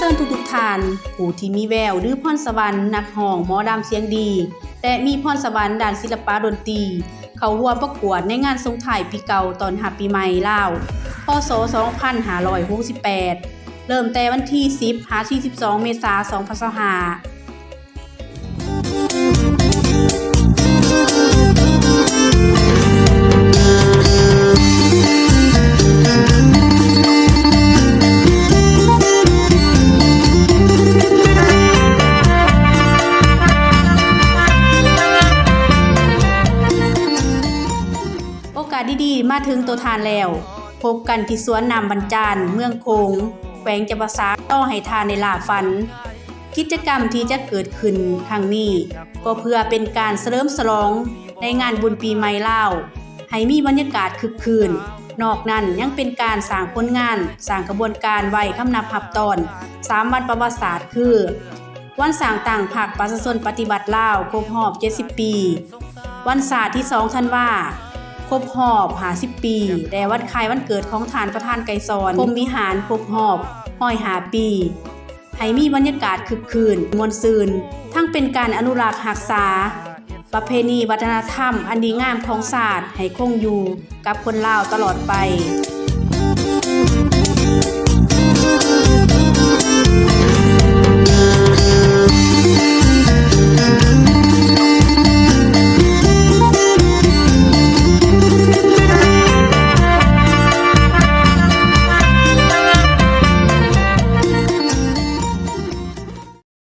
ຊີນທຸກໆທ່ານ ຜູ້ທີ່ມີແວວ ຫຼື ພອນສະຫວັນນັກຮ້ອງ ໝໍລຳສຽງດີ ແລະ ມີພອນສະຫວັນດ້ານສິລະປະດົນຕີ ເຂົ້າຮ່ວມປະກວດໃນງານສົ່ງທ້າຍປີເກົ່າຕ້ອນຮັບປີໃໝ່ລາວ ພ.ສ. ສອງພັນຫ້າຮ້ອຍຫົກສິບແປດ ເລີ່ມແຕ່ວັນທີສິບ ຫາ ທີສິບສອງ ເມສາ ສອງພັນຊາວຫ້າ. ໂອກາດດີໆມາເຖິງໂຕທ່ານແລ້ວ. ພົບກັນທີ່ສວນນ້ຳບັນຈານ ເມືອງໂຂງ ແຂວງຈຳປາສັກ ຕໍ່ໃຫ້ທ່ານໄດ້ຫຼ້າຝັນ. ກິດຈະກຳທີ່ຈະເກີດຂຶ້ນຄັ້ງນີ້ ກໍເພື່ອເປັນການສະເຫຼີມສະຫຼອງໃນງານບຸນປີໃໝ່ລາວ ໃຫ້ມີບັນຍາກາດຄຶກຄື້ນ. ນອກນັ້ນຍັງເປັນການສ້າງຜົນງານ, ສ້າງຂະບວນການໄວ້ຄຳນັບຮັບຕ້ອນສາມວັນປະຫວັດສາດ ຄື ວັນສ້າງຕັ້ງພັກປະຊາຊົນປະຕິວັດລາວຄົບຮອບເຈັດສິບປີ, ວັນຊາດທີສອງທັນວາ ຄົບຮອບຫ້າສິບປີ ແລະ ວັນຄ້າຍວັນເກີດຂອງທ່ານປະທານໄກສອນ ພົມວິຫານ ຄົບຮອບຮ້ອຍຫ້າປີ ໃຫ້ມີບັນຍາກາດຄຶກຄື້ນ ມ່ວນຊື່ນ, ທັງເປັນການອະນຸລັກຮັກສາປະເພນີວັດທະນະທຳອັນດີງາມຂອງຊາດໃຫ້ຄົງຢູ່ກັບຄົນລາວຕະຫຼອດໄປ.